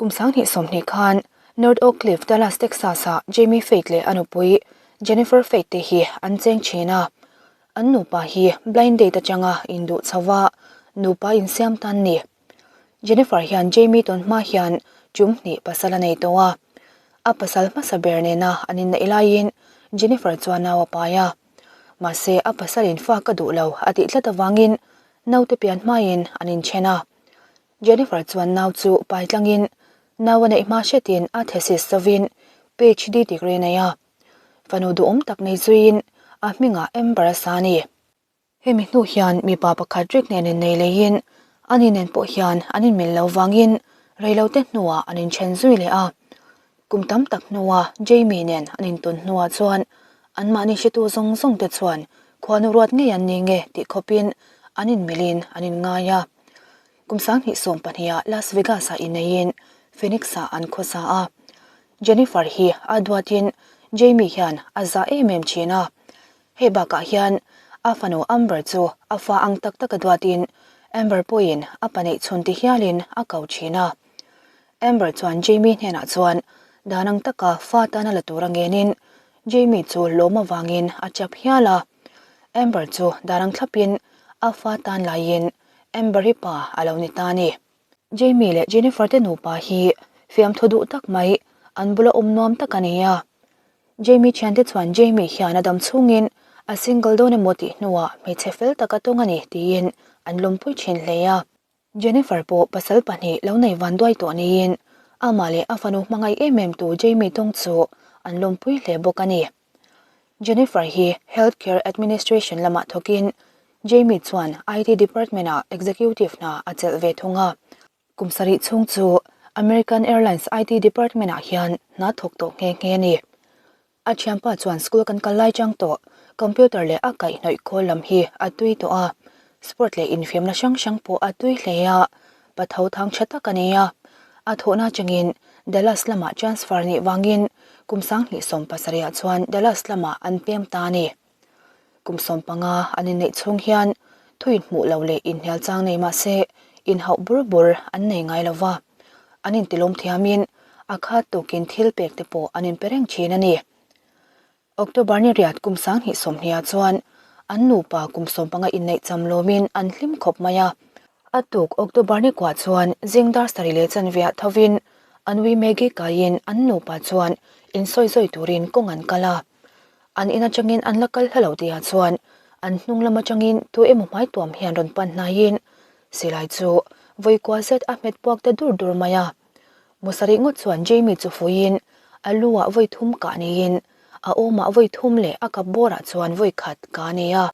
Kum 2020 khan North Oak Cliff, Dallas, Texas-ah Jamie Faith leh a nupui Jennifer Faith te hi an cheng thin a. An nupa hi blind date atanga induh chho a, nupa insiam tan ni. Jennifer hian Jamie tawn hma hian tum hnih pasal a nei tawh a. A pasal hmasa ber nena an inneih laiin Jennifer chuan nau a pai a. Mahse a pasalin fa ka duh lo a tih tlat avangin naute pian hmain an inthen a. Jennifer chuan nau chu pai tlangin nau a neih hma hretin a thesis zovin PhD degree a nei a. Fanu duhawm tak nei zuiin a hmingah Amber a sa a ni. Hemi hnu hian mipa pakhat Rick nen innei leiin ani nen pawh hian an inmil lo vangin reilote hnuah an inthen zui leh a. Kum tam tak hnua Jamie nen an intawn hnuah chuan anmahni hretu zawng zawng te chuan khuanu ruat ngei an ni nge tih khawpin an inmilin an inngai a. Kum 2020ah Las Vegas-ah inneiin Phoenix-ah an khawsa a. Jennifer hi a duatin Jamie hian a zah em em thin a. Hei bakah hian a fanu Amber chu a fa ang tak taka duatin Amber pawhin a pa neih chhun ti hialin a ko thin a. Amber chuan Jamie hnenah chuan dan ang taka fa tana la tur a ngenin Jamie chu lawm avangin a chap hial a. Amber chu dan ang thlapin a fa tan laiin Amber-i pa a lo ni ta a ni. Jamie leh Jennifer te nupa hi fiamthu duh tak mai an bula awm nuam tak a ni a. Jamie thiante chuan Jamie hian a dam chhungin a single dawn emaw tih hnuah hmeichhe fel tak a tawng a ni tiin an lawmpui thin hle a. Jennifer pawh pasal pahnih lo nei van duai tawh niin amah leh a fanu hmangaih em em tu Jamie tawng chu an lawmpui hle bawk a ni. Jennifer hi Health Care Administration lamah thawkin Jamie chuan IT Department-ah executive hna a chelh ve thung a. Kum sarih chhung chu American Airlines IT Department-ah hian hna thawk tawh nghe nghe a ni. A thianpa chuan school kan kal lai chang tawh, computer leh a kaihhnawih khawl lam hi a tui tawh a, sport leh infiamna hrang hrang pawh a tui hle a, pa tho thang tha tak a ni a. A thawhna atangin Dallas lamah transfer nih vangin kum 2017 ah chuan Dallas lamah an pem ta a ni. Kum 15 an inneih chhung hian thu inhmuh lo leh inhnial chang nei mah se inhauh bur bur an nei ngai lo va, an intilawm thiamin a khat tukin thil pek te pawh an inpe reng thin a ni. October ni riat kum 2020 ah chuan an nupa kum 15 inneih cham lawmin an hlim khawp mai a. A tuk October ni kuah chuan zing dar sarih leh chanveah thovin an ui Maggie kaiin an nupa chuan insawi zawi turin kawng an kal a. An in atangin an la kal hla lo tihah chuan an hnung lam atangin tu emaw hmai tuam hian rawn pan hnaiin silai chu vawi kua zet a hmet puak ta dur dur mai a. Musarih ngawt chuan Jamie chu fuiin a lu ah vawi thum kah niin a awmah vawi thum leh a kap bawrah chuan vawi khat kah a ni a.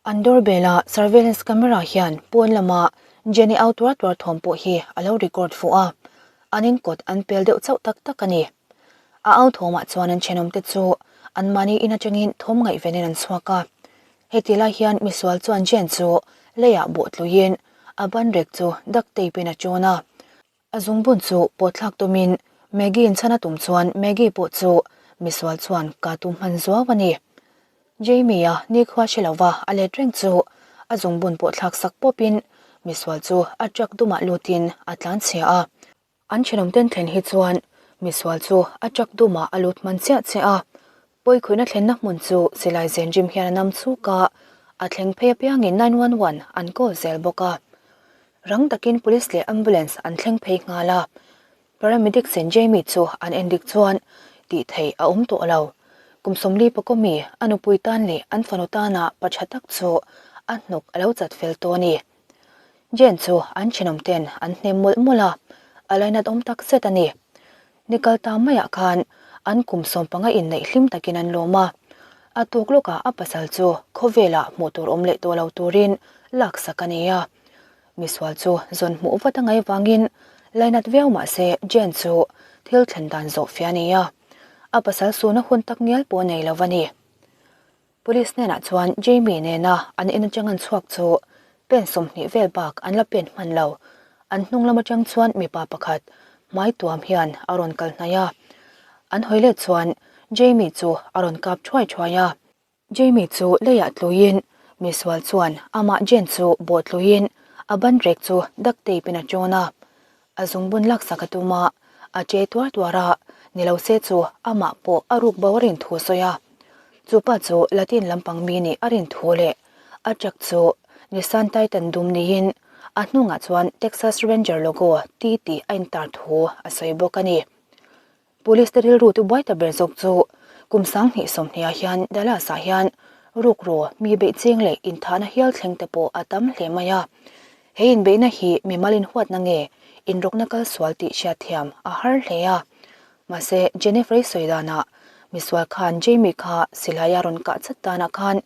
An doorbell a surveillance camera hian pawn lama Jenny au tuar tuar thawm pawh hi a lo record fuh a, an inkawt an pel deuh chauh tak tak a ni. A au thawmah chuan an thenawmte chu anmahni in atangin thawm ngaihvenin an chhuak a. Heti lai hian misual chuan Jane chu leiah bawh tluiin a banrek chu duct tape in a tawn a. A zungbun chu pawhthlak tumin Maggie in chhan a tum chuan Maggie pawh chu misual chuan ka tum hman zuau a ni. Jamie-a nikhua hre lova a let reng chu a zungbun pawhthlak sak pawpin misual chu a truck dumah lutin a tlanchhia a. An thenawmten thlen hi chuan misual chu a truck dumah a lut hman chiah chiah a, pawikhuihna thlenna hmun chu silai zen rim hian a nam chuk a, a thleng phei apiangin 911 an call zel bawk a. Rang takin police leh ambulance an thleng phei nghal a, paramedics in Jamie chu an endik chuan tih theih a awm tawh lo. Kum 40 pakawmi a nupui tan leh an fanu tana pa tha tak chu a hnuk a lo chat fel tawh a ni. Jane chu an thenawm ten an hnem mawlh mawlh a, a lainat awm tak zet a ni. Ni kal ta maiah khan an kum 15 inneih hlim takin an lawm a, a tuk lawkah a pasal chu khawvelah hmuh tur awm leh tawh lo turin laksak a ni a. Misual chu zawn hmuh vat a ngaih vangin lainat viau mah se Jane chu thil thlen dan zawh fia a ni a, a pasal suna hun tak ngial pawh nei lo a ni. Police hnenah chuan Jamie nena an in atang an chhuak chu pen 20 vel bak an la pen hman lo. An hnung lam atang chuan mipa pakhat hmai tuam hian a rawn kal hnaih a. An hawi let chuan Jamie chu a rawn kap thuai thuai a. Jamie chu leiah tluiin misual chuan amah Jane chu bawh tluiin a ban rek chu duct tape in a tawn a. A zungbun laksak a tum a, A che tuar tuar a, ni lo se chu amah pawh a ruk bo a rin thu a sawi a. Chu pa chu Latin lampang mi nih a rin thu leh a truck chu Nissan Titan dum niin a hnungah chuan Texas Ranger logo ti tih a intar thu a sawi bawk a ni. Police te rilru tu buai ta ber zawk chu kum 2020 ah hian Dallas ah hian rukru mi beih ching leh inthahna hial thleng te pawh a tam hle mai a. He inbeihna hi mimal inhuatna nge inrawkna kal sual tih hriatthiam a har hle a. Mahse Jennifer-i sawi danah misual khan Jamie kha silai a rawn kah chat danah khan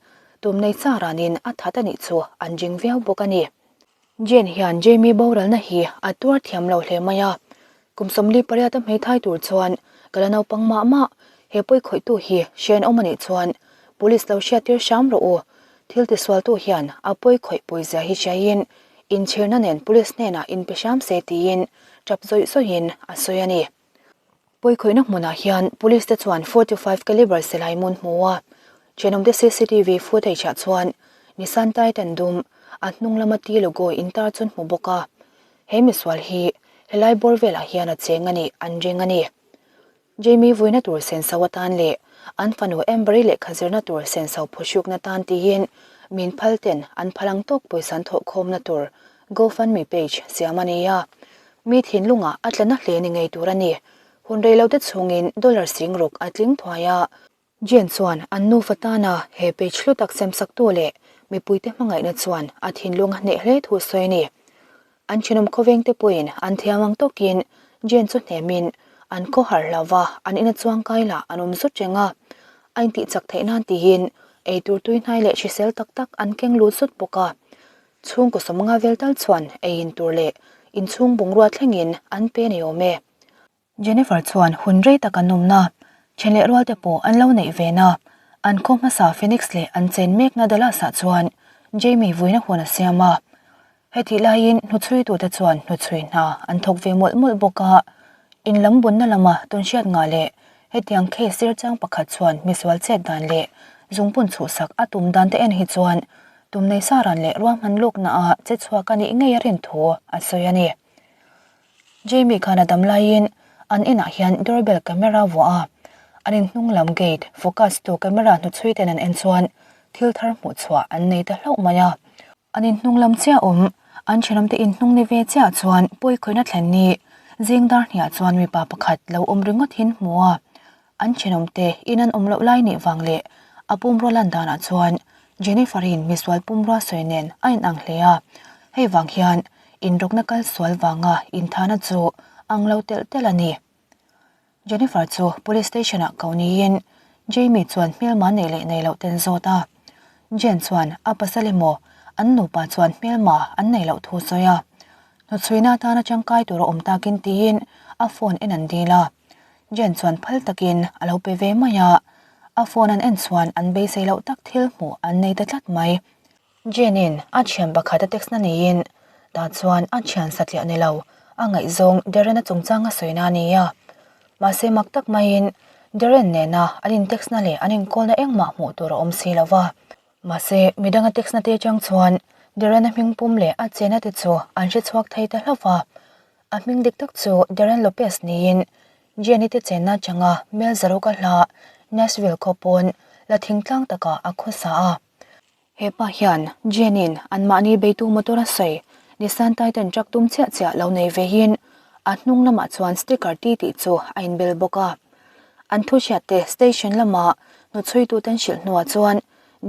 tum nei cha ranin a that a nih chu an ring viau bawk a ni. Jane hian Jamie boralna hi a tuar thiam lo hle mai a, kum 48 a hmeithai tur chuan ka la naupang mah mah, he pawi khawihtu hi hrianawm a nih chuan police lo hriattir hram rawh u, thil tisualtu hian a pawi khawih pawizia hi hriaiin inchhirna nen police hnenah inpe hram se tiin tap zawih zawihin a sawi a ni. Pawikhawihna hmunah hian Police te chuan 45 calibre silai mun hmu a, thenawmte cctv footage ah chuan Nissan Titan dum a hnung lama T logo intar chu an hmu bawk a, he misual hi helai bawr velah hian a cheng a nih an ring a ni. Jamie vuina tur senso atan leh an fanu Amber-i lehkha zirna tur senso phuhrukna tan tiin min phal ten an phal ang tawk pawisa an thawhkhawmna tur GoFundMe page siam a ni a. Mi thinlungah a tla na hle ni ngei tur a ni. Hun rei lo te chhungin dollar 6000 a tling thuai a. Jane chuan an nufa tana he page hlu tak semsaktu leh mipuite hmangaihna chuan a thinlung a hneh hle thu sawi a ni. An thenawm khawveng te pawhin an thiam ang tawkin Jane chu hnemin an khaw harh hlauva an ina chuang kai lah an awm zut reng a. A intih chak theih nan tiin eitur tuihnai leh hrisel tak tak an keng lut zut bawk a. Chhungkaw sawmnga vel tal chuan ei in tur leh inchhung bungrua thlengin an pe ni awm e. Jennifer chuan hun rei tak an awmna, then leh rual te pawh an lo neih ve na, an khaw hmasa Phoenix leh an chen mekna Dallas ah chuan Jamie vuina hun a siam a. Hetih laiin hnuchhuitute chuan hnuchhui hna an thawk ve mawlh mawlh bawk a, in lam bunna lama tawnhriat ngah leh hetiang case zirchang pakhat chuan misual chet dan leh zungpun chhuhsak a tum dan te en hi chuan Tum nei sa ran leh ruahman lawkna ah che chhuak a nih ngei a rin thu a sawi a ni. Jamie khan a dam laiin an inah hian doorbell camera vuah a, an in hnung lam gate focus tu camera hnuchhui ten an en chuan thil thar hmuh chhuah an nei ta hlauh mai a. An in hnung lam chiah awm, an thenawmte in hnung ni ve chiah chuan pawikhawina thlen ni zing dar hniah chuan mipa pakhat lo awm ringawt hin hmu a, An thenawmte in an awm loh lai nih vang leh a pumrua lan danah chuan Jennifer-in misual pumrua sawi nen a inang hle a, hei vang hian inrawkna kal sual vanga inthahna chu ang lo telh telh a ni. Jennifer chu police station-ah ko niin Jamie chuan hmelma nei leh nei loh ten zawt a. Jane chuan a pasal emaw an nupa chuan hmelma an nei loh thu sawi a, hnuchhuina atana tangkai tur a awm takin tiin a phone en an dil a. Jane chuan phal takin a lo pe ve mai a, a phone an en chuan an beisei loh tak thil hmuh an nei ta tlat mai. Jane-in a thian pakhat a text na niin tah chuan a thian satliah ni lo, a ngaihzawng Darren-a chungchang a sawina a ni a. Mahse mak tak maiin Darren nena an in text na leh an inkawlna engmah hmuh tur a awm si lo va. Mahse midang a text na te atang chuan Darren-a hming pum leh a chena te chu an hre chhuak thei ta hlauh va. A hming dik tak chu Darren Lopez niin Jenny te chenna atanga Mel Zaruka hla Nashville khaw pawn la thingtlang takah a khawsa a. He pa hian Jenny-in anmahni beitu motor a sawi Nissan Titan truck tum chiah chiah lo nei vein a hnung lamah chuan sticker ti tih chu a inbel bawk a. An thu hriatte station lama hnuchhuituten hrilh hnuah chuan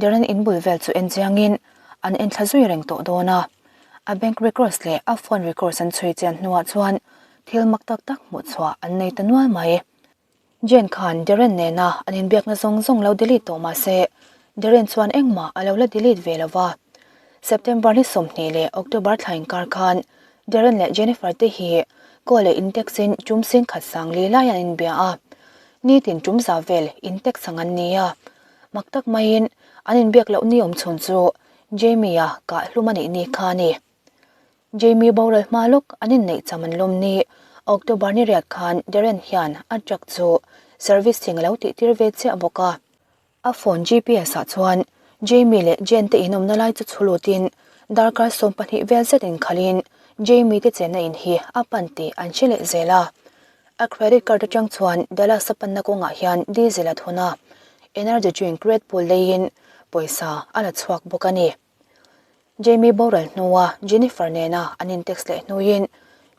Darren inbul vel chu en chiangin an enthla zui reng tawh dawn a. A bank records leh a phone records an chhui chian hnuah chuan thil mak tak tak hmuh chhuah an nei ta nual mai. Jane khan Darren nena an inbiakna zawng zawng lo delete tawh mah se, Darren chuan engmah a lo la delete ve lo va. September ni 20 leh October thla inkar khan Darren leh Jennifer te hi call leh in-text in tum 10,004 lai an inbia a. Nitin tum za vel in-text ang an ni a. Mak tak maiin an inbiak loh ni awm chhun chu Jamie-a kah hlum a nih ni kha a ni. Jamie boral hma lawk an inneih cham an lawm ni. October ni riat khan Darren hian a truck chu servicing a lo tihtir ve chiah bawk a. A phone GPS ah chuan Jamie leh Jane te inawmna lai chu chhu lutin darkar 12 vel zet inkhalhin Jamie te chenna in hi a pan tih an hre leh zel a. A credit card atang chuan Dallas a panna kawngah hian diesel a thawn a, energy drink Red Bull leiin pawisa a la chhuak bawk a ni. Jamie boral hnua Jennifer nena an in-text leh hnuin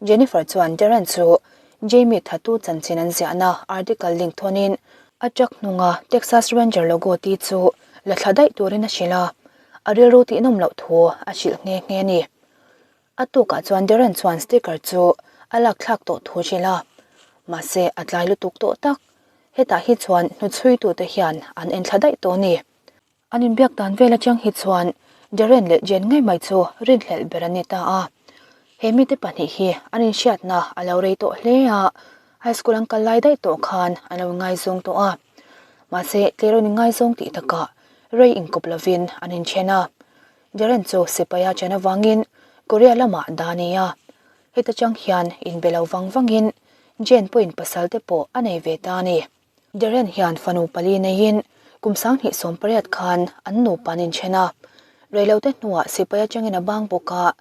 Jennifer chuan Darren chu Jamie thatu chanchin an ziahna article link thawnin a truck hnunga Texas Ranger logo tih chu la thla daih turin a hrilh a, a rilru tihnawm loh thu a hrilh nghe nghe a ni. A tukah chuan Darren chuan sticker chu a lak thlak tawh thu hrilh a, mahse a tlai lutuk tawh tak. Hetah hi chuan hnuchhuitute hian an enthla daih tawh a ni. An inbiak dan vel atang hi chuan Darren leh Jen ngei mai chu rinhlelh ber an ni ta a. He mite pahnih hi an inhriatna a lo rei tawh hle a, high school an kal lai daih tawh khan an lo ingaizawng tawh a. Mahse tleirawn ingaizawng tih takah rei inkawp lovin an inthen a. Darren chu sipaia chen avangin Korea lamah dah a ni a, heta chang hian inbe lo vang vangin Jane pawhin pasal te pawh a nei ve ta a ni. Darren hian fanu pali neiin kum 2018 khan an nupa an inthen a, reilote hnuah sipaia changin a bang bawk a,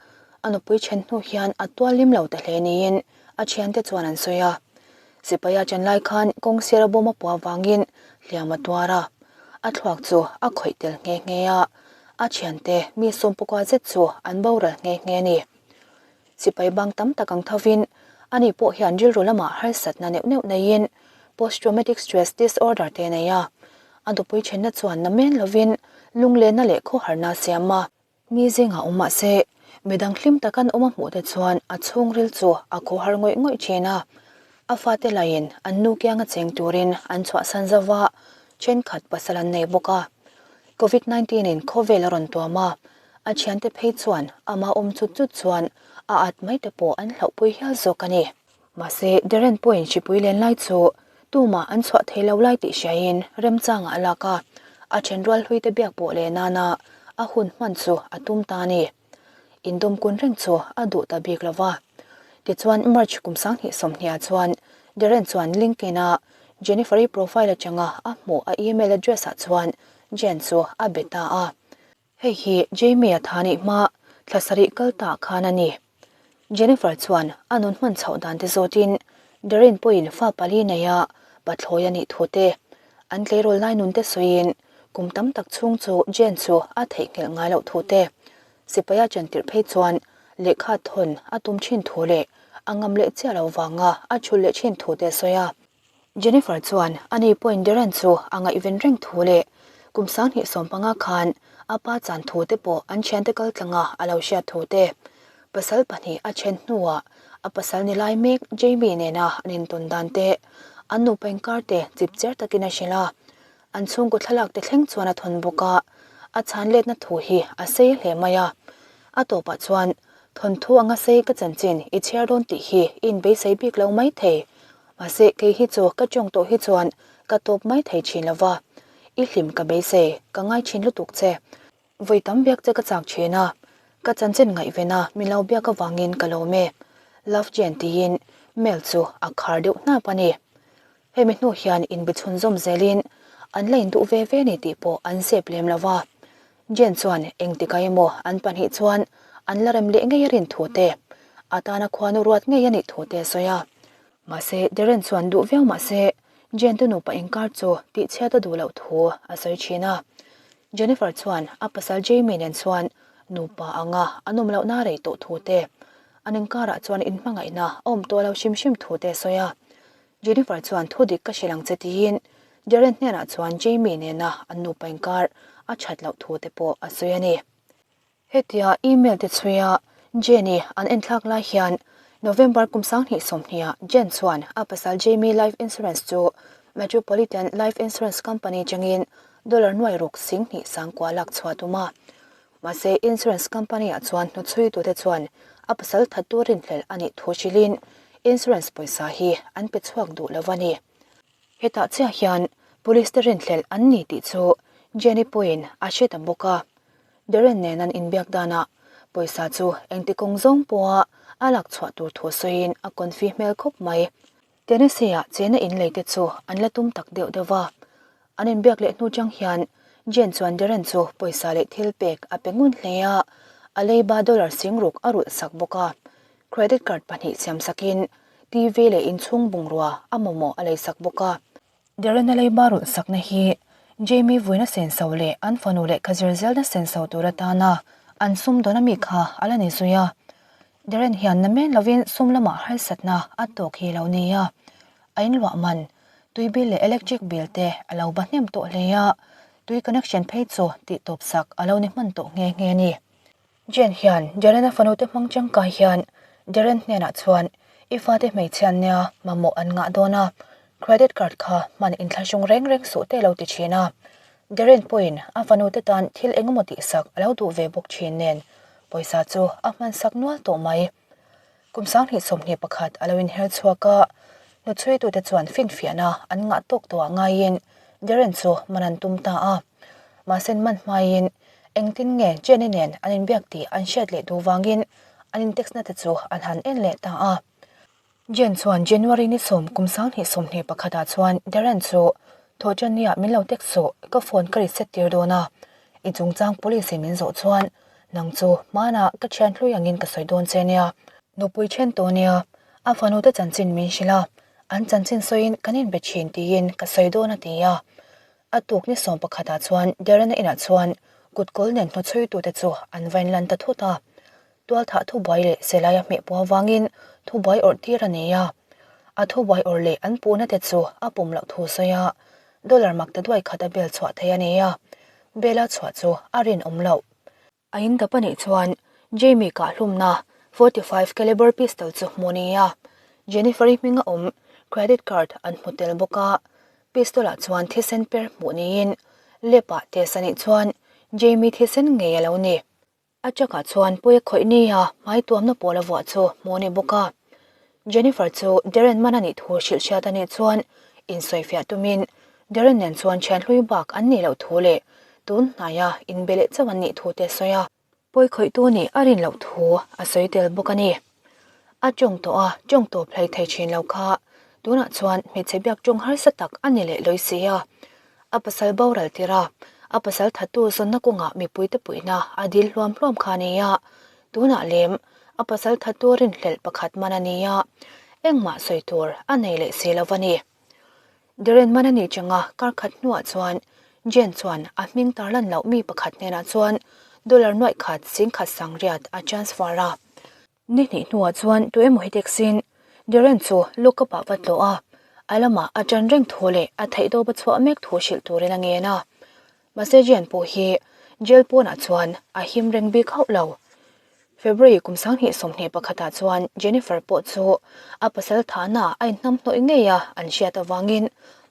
a nupui then hnu hian a tual lim lo ta hle niin a thiante chuan an sawi a. Sipaia chen lai khan kawng sira bawm a puah vangin hliam a tuar a, a thluak chu a khawih tel nghe nghe a, a thiante mi sawmpakua zet chu an boral nghe nghe a ni. Sipai bang tam tak ang thovin ani pawh hian rilru lamah harsatna neuh neuh neiin Post Traumatic Stress Disorder te a nei a, a dupui thenna chuan na men lovin lunglenna leh khawharna a siam a. Mi zingah awm mah se, midang hlim tak an awm a hmuh te chuan a chhungril chu a khawhar ngawih ngawih thin a. A fate laiin an nu kianga cheng turin an chhuahsan zo va, thenkhat pasal an nei bawk a. Covid 19 in khawvel a rawn tuam a, a thiante phei chuan ama awm chut chut chuan a at mai te pawh an hlauhpui hial zawk a ni. Mahse, Darren pawhin hripui len lai chu tumah an chhuah thei lo lai tih hriain remchangah a lak a, a thenrual hluite biak pawh leh nana a hun hman chu a tum ta a ni. Indawmkun reng chu a duh ta bik lo va. Tichuan, March kum 2020 ah chuan Darren chuan LinkedIn-a Jennifer-i profile atanga a hmuh a email address-ah chuan Jen chu a be ta a. Hei hi Jamie-a tha nih hma thla sarih kal ta khan a ni. Jennifer chuan a nun hman chhoh dan te zawtin Darren pawhin fa pali nei a pathlawi a nih thu te, an tleirawl lai nun te sawiin kum tam tak chhung chu Jane chu a theihnghilh ngai loh thu te, sipaia chantirh phei chuan lehkha thawn a tum thin thu leh a ngam leh chiah lo vanga a chhul leh thin thu te a sawi a. Jennifer chuan ani pawhin Darren chu a ngaihven reng thu leh kum 2015 khan a pa chan thu te pawh an thiante kal tlanga a lo hriat thu te, pasal pahnih a then hnuah a pasal ni lai mek Jamie nena an intawn dan te, an nupa inkar te chip cher takin a hrilh a, an chhungkaw thlalak te thleng chuan a thawn bawk a, a chhan letna thu hi a sei hle mai a. A tawpah chuan thawnthu anga sei ka chanchin i chhiar dawn tih hi i inbeisei bik lo maithei. Mahse, kei hi chu ka tawng tawh hi chuan ka tawp mai thei thin lo va, i hlim ka beisei, ka ngai thin lutuk che. Vawi tam biak che ka chak thin a, ka chanchin ngaihven a min lo biak avangin ka lawm e. Love Jane tiin mail chu a khar deuh hnap a ni. Hemi hnu hian inbe chhunzawm zelin an la induh ve ve ni tih pawh an zep lem lo va. Jane chuan engtik ah emaw an pahnih chuan an la rem leh ngei a rin thu te, a tana khuanu ruat ngei a nih thu te a sawi a. Mahse, Darren chuan duh viau mahse, Jane te nupa inkar chu tihchhiat a duh loh thu a sawi thin a. Jennifer chuan a pasal Jamie nen chuan nupa anga an awm lohna rei tawh thu te, an inkarah chuan inhmangaihna a awm tawh lo hrim hrim thu te a sawi a. Jennifer chuan thu dik ka hrilh ang che tiin Darren hnenah chuan Jamie nena an nupa inkar a that loh thu te pawh a sawi a ni. Hetia email te chhuia Jenny an enthlak lai hian November kum 2020 ah Jen chuan a pasal Jamie life insurance chu Metropolitan Life Insurance Company changin dollar nuai ruk 20 sangkua lak chhuah tum a. Mahse insurance company ah chuan hnuchhui tute chuan a pasal that tur rinhlelh a nih thu hrilhin insurance pawisa hi an pe chhuak duh lo a ni. Hetah chiah hian police te rinhlelh an ni tih chu Jenny pawhin a hre ta bawk a. Darren nen an inbiak danah pawisa chu engti kawng zawng pawha a lak chhuah tur thu sawiin a confi hmel khawp mai. Tennessee-ah chena inlei te chu an la tum tak deuh deuh va. An inbiak leh hnu chang hian Jane chuan Darren chu pawisa leh thil pek a pe ngun hle a, a leiba dollar 60,000 a rulh sak bawk a. Credit card pahnih siam sakin. TV leh inchhung bungrua a mamawh a leisak bawk a. Darren-a leiba rulh sakna hi Jamie vuina senso leh an fanu lehkha zir zelna senso tur atana an sum dawn ami kha a la ni zui a. Darren hian na men lovin sum lamah harsatna a tawk hi lo ni a, a inluah man, tui bill leh electric bill te a lo ba hnem tawh hle a, tui connection phei chu tih tawp sak a lo ni hman tawh nghe nghe a ni. Jane hian Darren-a fanute hmang tangkai hian Darren hnenah chuan i fate hmeichhia nia mamawh an ngah dawn a, credit card kha hman inthlahrung reng reng suh te lo ti thin a. Darren pawhin a fanute tan thil engemaw tihsak a lo duh ve bawk thin nen pawisa chu a hmansak nual tawh mai. Kum 2021 a lo inher chhuak a, hnuchhuitute chuan finfiahna an ngah tawk tawhah ngaiin Darren chu man an tum ta a. Mahse man hmaiin engtin nge Jenny nen an inbiak tih an hriat leh duh vangin an intext na te chu an han en leh ta a. Jen chuan January ni sawm kum 2021 ah chuan Darren chu Thawhṭanniah min lo text suh, ka phone ka reset tir dawn a, i chungchang police in min zawh chuan nang chu hmanah ka thian hlui angin ka sawi dawn che nia. Nupui then tawh nia, a fanute chanchin min hrilh a, an chanchin sawiin kan inbe thin tiin ka sawi dawn a ti a. A tuk ni sawm pakhatah chuan Darren-a inah chuan kutkawl nen hnawchhuitute chu an va inlan ta thut a. Tualthah thubuai leh selaia hmeh pawh avangin thubuai awrh tir a nei a. A thubuai awrh leh an puhna te chu a pum loh thu sawi a, dollar mak ta duai khat a bel chhuah thei a ni a, bela chhuah chu a rinawm loh. A in dap a nih chuan Jamie kahhlumna 45 caliber pistol chu hmuh a ni a, Jennifer-i hminga awm credit card an hmu tel bawk a, pistol-ah chuan thisen per hmuh niin lap-ah test a nih chuan Jamie thisen ngei a lo ni. A chakah chuan Puia khawih nia hmai tuamna pawl a vuah chu hmuh a ni bawk a. Jennifer chu Darren man a nih thu hrilh hriat a nih chuan insawifiah tumin Darren nen chuan thian hlui bak an nih loh thu leh tun hnaia inbe leh chauh an nih thu te a sawi a. Pawi khawihtu nih a rin loh thu a sawi tel bawk a ni. A tawng tawh a, tawng tawp hlei thei thin lo kha tunah chuan hmeichhe biak tawng harsa tak a ni leh lawi si a. A pasal boral tir a, a pasal thattu zawnna kawngah mipuite puihna a dil hluam hluam kha a ni a, tunah lem a pasal thattu rinhlelh pakhat man a ni a, engmah sawi tur a nei leh si lo a ni. Darren man a nih changa kar khat hnuah chuan Jane chuan a hming tarlan loh mi pakhat hnenah chuan dollar nuaih khat singkhat sangriat a transfer a. Ni hnih hnuah chuan tu emaw hi taxi-in Darren chu lookup ah va tlawh a, a lamah a ṭan reng thu leh a theihtawp a chhuah mek thu hrilh turin a ngen a. Mahse Jane pawh hi jail pawnah chuan a him reng bik hauh lo. February kum 2021 ah chuan Jennifer pawh chu a pasal thahna a inhnamhnawih ngei a an hriat avangin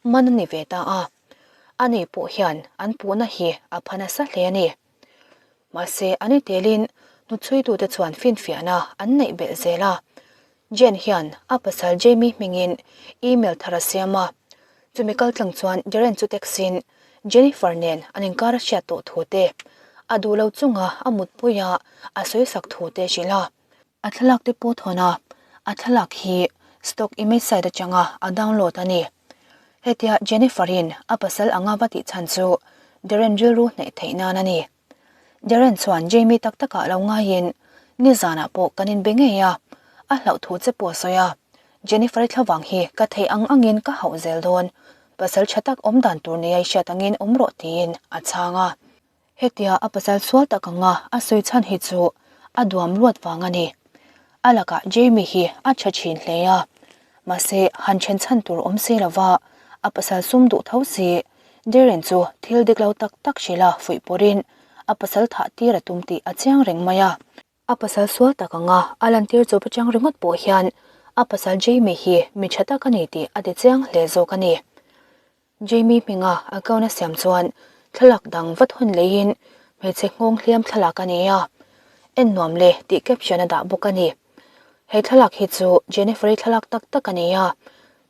man a ni ve ta a. Ani pawh hian an puhna hi a pha nasa hle a ni. Mahse, a ni telin hnuchhuitute chuan finfiahna an neih belh zel a. Jane hian a pasal Jamie hmingin email thar a siam a. Chumi kaltlang chuan Darren chu text-in Jennifer nen an inkar a hriat tawh thu te, a duh lo chunga a mutpui a a sawisak thu te hrilh a. A thlalak te pawh thawn a, a thlalak hi stock image site atanga a download a ni. Hetia Jennifer-in a pasal anga va tih chhan chu Darren rilru hnaih theih nan a ni. Darren chuan Jamie tak takah lo ngaiin nizanah pawh kan inbe ngei a, a hlauh thu che pawh a sawi a. Jennifer-i thlavang hi ka theih ang angin ka hauh zel dawn, pasal tha tak awm dan tur nia i hriat angin awm rawh tiin a chhang a. Hetia a pasal sual tak anga a sawi chhan hi chu a duam luat vang a ni. A lakah Jamie hi a tha thin hle a, mahse han then chhan tur awm si lova a pasal sum duh tho si. Darren chu thil dik lo tak tak hrilh a fuih pawrin a pasal thah tir a tum tih a chiang reng mai a. A pasal sual tak anga a lantir chu pachang ringawt pawh hian a pasal Jamie hi mi tha tak a ni tih a ti chiang hle zawk a ni. Jamie hminga account a siam chuan thlalak dang va thawn leiin hmeichhe nghawng hliam thlalak a ni a, en nuam le tih caption a dah bawk a ni. He thlalak hi chu Jennifer-i thlalak tak tak a ni a,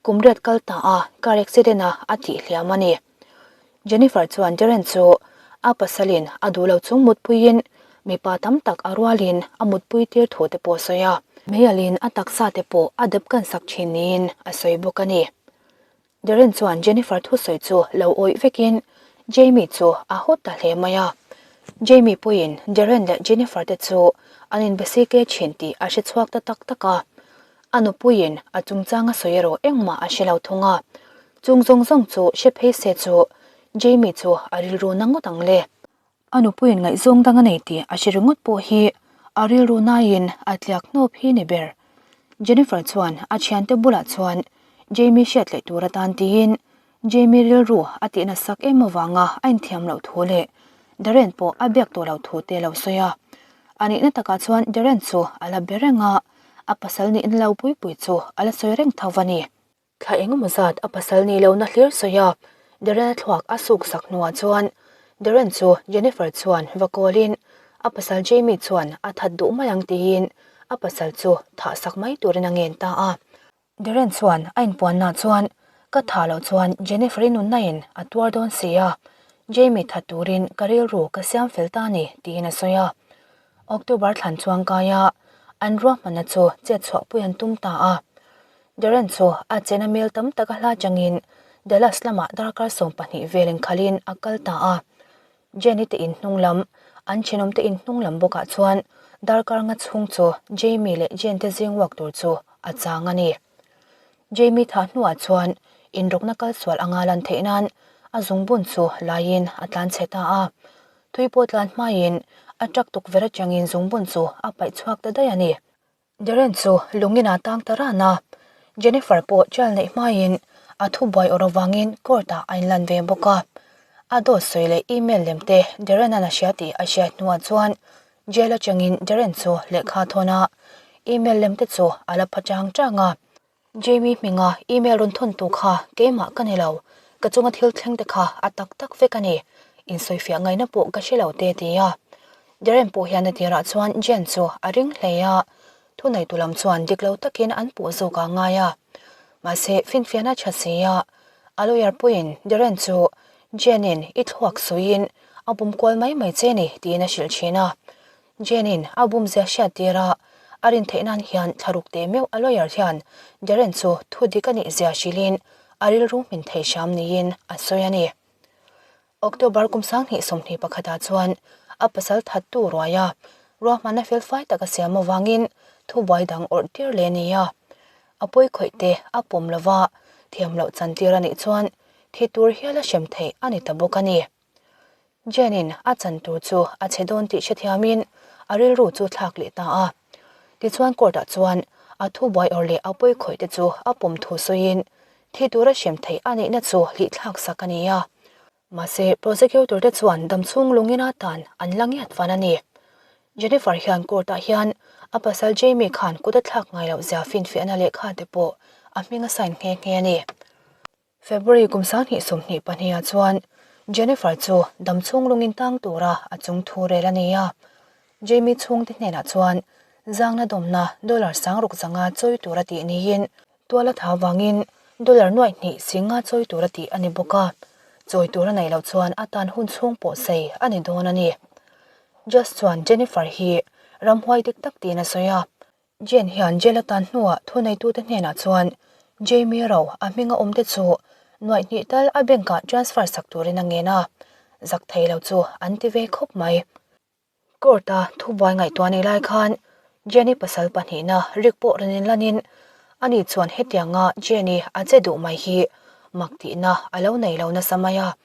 kum riat kal ta a car accident a a tih hliam a ni. Jennifer chuan Darren chu a pasalin a duh lo chung mutpuiin mipa tam tak a rualin a mutpui tir thu te pawh a sawi a. Meialin a taksa te pawh a dep kan sak thin niin a sawi bawk a ni. Darren chuan Jennifer thusawi chu lo awih vekin Jamie chu a hawt ta hle mai a. Jamie pawhin Darren leh Jennifer te chu an inbesike thin tih a hre chhuak ta tak tak a. A nupuiin a chungchang a sawi erawh engmah a hre lo thung a. Chung zawng zawng chu hre phei se chu Jamie chu a rilru na ngawt ang le. A nupuiin ngaihzawng dang a nei tih a hre ringawt pawh hi a rilru naiin a tliak hnawp hi ni ber. Jennifer chuan a thiante bulah chuan Jamie hriat leh tur atan tiin Jamie rilru a tihna sak em avanga a inthiam loh thu leh Darren pawh a biak tawh loh thu te a lo sawi a. A nihna takah chuan Darren chu a la be reng a, a pasal nihna lo pui pui chu a la sawi reng tho a ni. Thla engemaw zat a pasal nih lohna hlir sawi a, Darren-a thluak a suk sak hnuah chuan Darren chu Jennifer chuan va kawlin a pasal Jamie chuan a that duh mai ang tiin a pasal chu thah sak mai turin a ngen ta a. Darren chuan a inpuanna chuan ka tha loh chuan Jennifer-i nunna in a tuar dawn si a, Jamie that turin ka rilru ka siam fel ta ni tiin a sawi a. October thlan chuang kaia an ruahmanna chu chet chhuahpui an tum ta a. Darren chu a chena mel tam tak a hla changin Dallas lamah darkar 12 vel inkhalhin a kal ta a. Jenny te in hnung lam, an thenawm te in hnung lam bawkah chuan darkar nga chhung chu Jamie leh Jane te zing walk tur chu a chang a ni. Jamie thah hnuah chuan inrawkna kal sual anga lan theih nan a zungbun chu laiin a tlan chhe ta a. Tui pawh tlan hmaiin a truck tukverh atangin zungbun chu a paih chhuak ta daih a ni. Darren chu lungin a tang ta ran a, Jennifer pawh trial neih hmaiin a thubuai awrh avangin court ah a inlan ve bawk a. A dawt sawi leh email lem te Darren-a'n a hria tih a hriat hnuah chuan jail atangin Darren chu lehkha a thawn a, email lem te chu a la pha chang chang a. Jamie hminga email rawn thawn tu kha keimah ka ni lo, ka chunga thil thleng te kha a tak tak vek a ni, insawifiah ngaihna pawh ka hre lo te a ti a. Darren pawh hian a tirah chuan Jen chu a ring hle a, thuneitu lam chuan dik lo takin an puh zawk a ngai a. Mahse, finfiahna tha si a, a lawyer pawhin Darren chu Jen-in i thluak suiin a bum kual mai mai che ni tiin a hrilh thin a. Jane-in a bumzia hriat tir a, a rin theih nan hian thlaruk teh meuh a lawyer hian Darren chu thu dik a nih zia hrilhin a rilru hmin thei hram niin a sawi a ni. October kum 2021 ah chuan a pasal thattu ruai a, ruahmanna felfai tak a siam avangin thubuai dang awrh tir leh a ni a. A pawi khawih te a pawm lova thiam loh chantir a nih chuan thi tur hial a hrem theih a ni ta bawk a ni. Jane-in a chan tur chu a che dawn tih hrethiamin a rilru chu thlak leh ta a. Tichuan court-ah chuan a thubuai awr leh a pawi khawih te chu a pawm thu sawiin thi tura hrem theih a nihna chu hlih thlak sak a ni a. Mahse prosecutor te chuan damchhung lungin a tan an la ngiat fan a ni. Jennifer hian court-ah hian a pasal Jamie khan kut a thlak ngai loh zia finfiahna lehkha te pawh a hming a sign nghe nghe a ni. February kum 2022 ah chuan Jennifer chu damchhung lungin tang tura a chung thu rel a ni a. Jamie chhungte hnenah chuan zangna dawmna dollar 600 chawi tura tih niin tual a tha vangin dollar 2,500 chawi tura tih a ni bawk a. Chawi tur a neih loh chuan a tan hun chhung pawh sei a ni dawn a ni. Judge chuan Jennifer hi ramhuai dik tak tiin a sawi a. Jane hian jail atan hnuah thuneitute hnenah chuan Jamie ro a hminga awmte chu 2,000 tal a bank-ah transfer sak turin a ngen a, zak thei lo chu an ti ve khawp mai. Court-a thubuai ngaihtuah nei lai khan Jane-i pasal pahnihna Rick pawh rawn inlanin ani chuan hetianga Jane-i a che duh mai hi mak tihna a lo nei lo nasa mai a,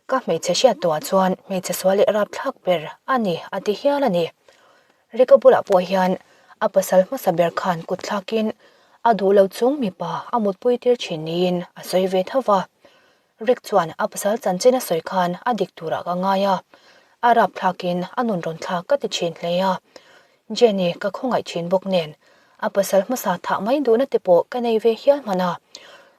ka hmeichhe hriat tawhah chuan hmeichhe sual leh rapthlak ber a ni a ti hial a ni. Rika bulah pawh hian a pasal hmasa ber khan kut thlakin a duh lo chung mipa a mutpui tir thin niin a sawi ve tho va. Rick chuan a pasal chanchin a sawi khan a dik turah ka ngai a, a rap thlakin a nun rawn thlak ka ti thin hle a. Jenny ka khawngaih thin bawk nen a pasal hmasa thah mai duhna te pawh ka nei ve hial hman a.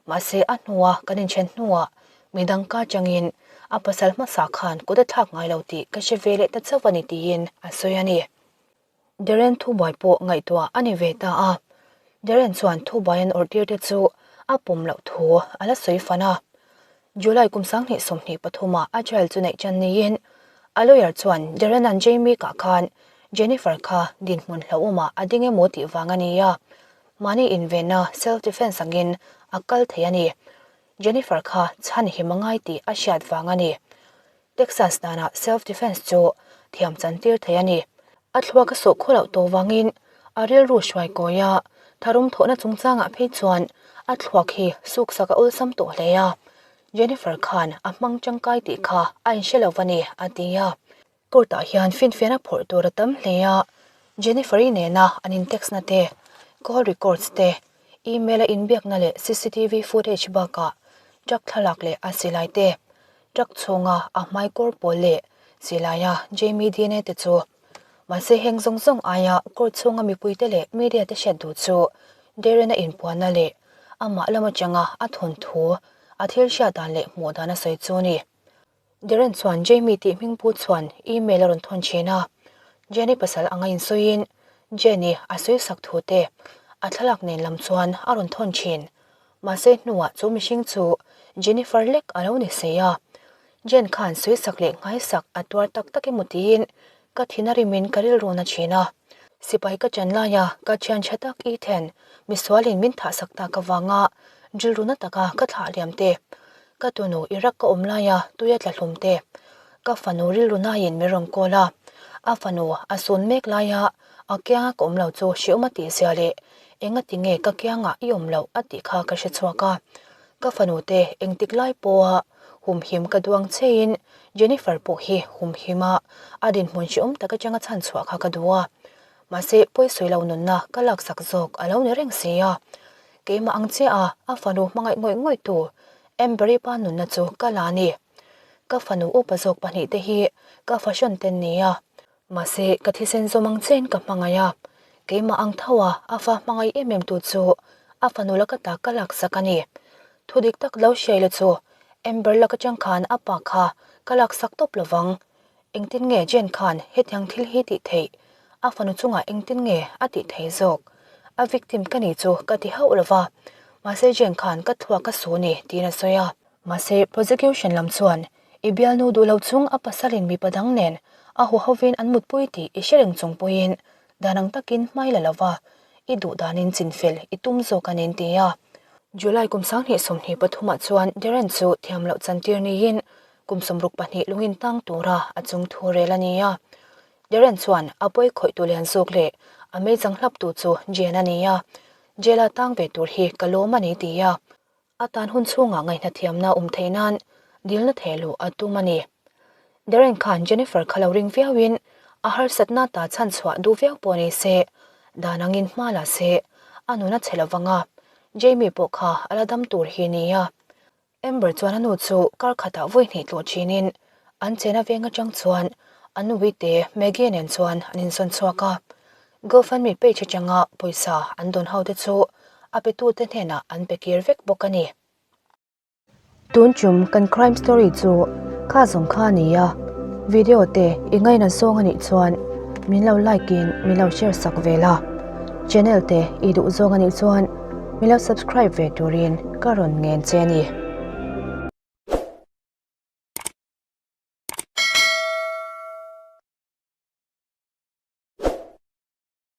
Mahse a hnua kan inthen hnuah midang ka changin a pasal hmasa khan kut a thlak ngai lo tih ka hre ve leh ta chauh a ni tiin a sawi a ni. Darren thubuai pawh ngaihtuah a ni ve ta a. Darren chuan thubuai an awrh tir te chu a pawm loh thu a la sawi fan a. July kum 2023 ah a trial chu neih tan niin a lawyer chuan Darren an Jamie kah khan Jennifer kha dinhmun hlauhawmah a ding emaw tih vang a ni a, mahni invenna self defence angin a kal thei a ni. Jennifer kha chhan him a ngai tih a hriat vang a ni. Texas danah self defence chu thiam chan tir thei a ni. A thluak a sawh khaw loh tawh vangin a rilru hruai kawi a, Tharum thawhna chungchangah phei chuan a thluak hi suksak a awlsam tawh hle a, Jennifer khan a hmang tangkai tih kha a inhre lo va ni, a ti a. Court-ah hian finfiahna phawrh tur a tam hle a, Jennifer-i nena an in-text na te, call records te, email a inbiakna leh cctv footage bakah truck thlalak leh a silai te, truck chhunga a hmaikawr pawl leh silaia Jamie dna te chu Mahse heng zawng zawng aia court chhunga mipuite leh media te hriat duh chu Darren-a inpuanna leh amah lam atanga a thawnthu, a thil hriat dan leh hmuh dan a sawi chu a ni. Darren chuan Jamie tih hming pu chuan email a rawn thawn thin a, Jenny pasal anga insawiin Jenny a sawi sak thu te a thlalak nen lam chuan a rawn thawn thin. Mahse hnuah chu mihring chu Jennifer lek a lo ni si a, Jen khan sawisak leh nghaisak a tuar tak tak emaw tiin ka thin a rimin ka rilru na thin a. Sipai ka chan laia ka thian tha tak Ethan misualin min thahsak tak avanga rilru na taka ka thlah liam te, ka tunu Iraq ka awm laia tuia tla hlum te, ka fanu rilru naiin min rawn call a, a fanu a sun mek laia a kianga ka awm lo chu hreawm a tih zia leh engati nge ka kiangah i awm loh a tih kha ka hre chhuak a, ka fanu te engtik lai pawha Humhim ka duang cheiin Jennifer pawh hi humhim a, a dinhmun hreawm tak atanga chhan chhuah kha ka duh a. Mahse, pawisawi lo nunna ka laksak zawk a lo ni reng si a. Keimah ang chiah a, a fanu hmangaih ngawih ngawih tu Amber-i pa nunna chu ka la a ni. Ka fanu upa zawk pahnihte hi ka fashion ten ni a. Mahse, ka thisen zawm ang chiahin ka hmangaih a. Keimah ang tho a, a fa hmangaih em em tu chu a fanu laka ta ka laksak a ni. Thu dik tak lo hriai la chu Amber lak atang khan a pa kha ka laksak tawp lovang. Engtin nge Jane khan hetiang thil hi tih theih? A fanu chungah engtin nge a tih thei zawk? A victim ka ni chu ka ti hauh lova, mahse Jane khan ka thluak a su ni tiin a sawi a. Mahse prosecution lam chuan i bialnu duh lo chung a pasalin mipa dang nen a hu hovin an mutpui tih i hre reng chung pawhin dan ang takin hmai la lova i duh danin chinfel i tum zawk a nen ti a. July kum 2023 ah chuan Darren chu thiam loh chantir niin kum 62 lungin tang tura a chung thu rel a ni a. Darren chuan a pawi khawih tu lian zawk leh a meichang hlap tu chu Jen a ni a, jail-a tang ve tur hi ka lawm a ni ti a. A tan hun chhungah ngaihnathiamna awm theih nan dilna theh luh a tum a ni. Darren khan Jennifer kha lo ring viauin a harsatna ta chhan chhuah duh viau pawh ni se, dan angin hma la se, a nun a chhe lo vang a, Jamie pawh kha a la dam tur hi ni a. Amber chuan a nu chu kar khatah vawi hnih tlawh thinin an chena veng atang chuan a nuite Maggie nen chuan an insawn chhuak a. GoFundMe page atanga pawisa an dawn ho te chu a petute hnenah an pe kir vek bawk a ni. Tun tum kan crime story chu kha zawng kha a ni a, video te i ngaina zawng a nih chuan min lo like in min lo share sak ve la, channel te i duh zawng a nih chuan min lo subscribe ve turin ka rawn ngen che a ni.